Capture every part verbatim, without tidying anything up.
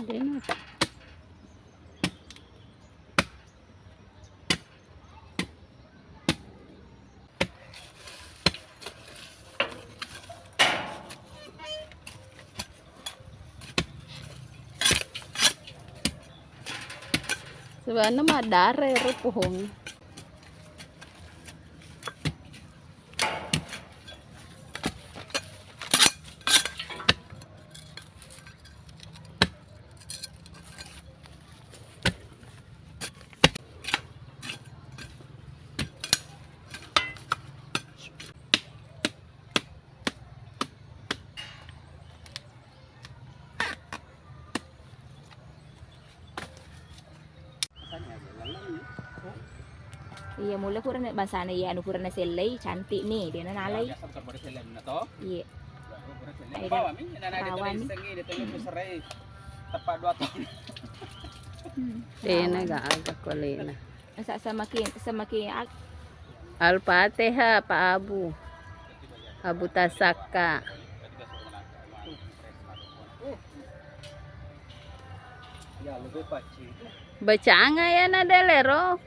Dena. Sebenarnya mah dare ro pohong. Iya, mulle purana bangsana iya anu purana sellei, cantik ni, dena nalai. Biasa bukan pada sellei na to. Iya. Baru pura sellei. Ayo, bawami, nana ada bawami. Tadi sengi, dia tengok peserai. Tepat dua tahun. Hmm. Dena ga aga kolena. Sa-, semakin, semakin ak- Al-Fatihah, Pak Abu. Abu Tasaka. Bacanga ya na delero.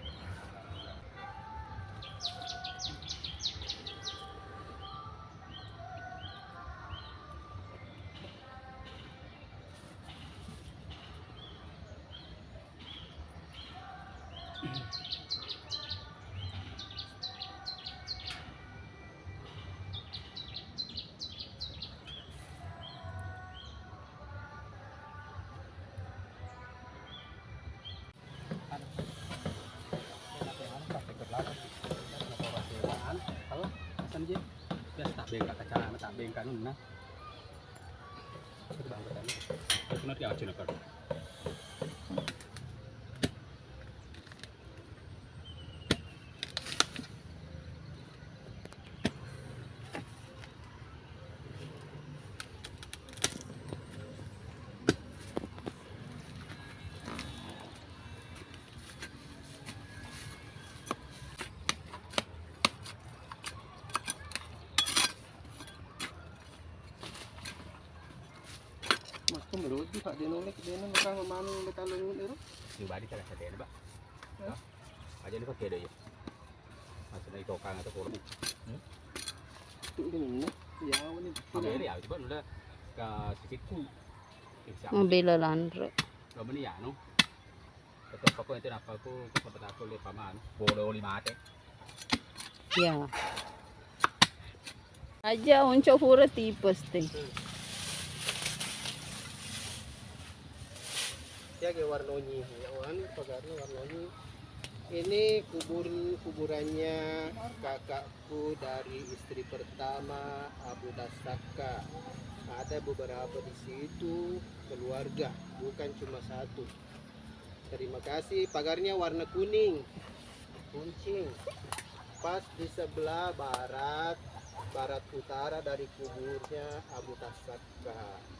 Biasa tak bengkak kacana, tak bengkak nunna. Itu bangkutan. Itu nanti aja nak. Makko meloji, Pak, de nolek, de nolek, kang manu, de talung, de ro. Pribadi salah sadena, Pak. Hah? Aja ni pakai deh, ya. Maksudnya itokang atau kurang. Hmm? Itu ini mana? Ya, ini. Ambil ya, coba udah ke sisiku. Bisa. Mobil lanre. Lo meni ya, no? Betul, pokoknya itu apa aku, aku sempat aku lihat paman. Boleh oli mate. Iya. Aja onco pura tipes te. Ya, kayak warnonyi. Ya, wan, pagarnya warnonyi. Ini kubur, kuburannya kakakku dari istri pertama, Abu Dasaka. Ada beberapa di situ keluarga, bukan cuma satu. Terima kasih. Pagarnya warna kuning, kuncing. Pas di sebelah barat, barat utara dari kuburnya Abu Tasaka.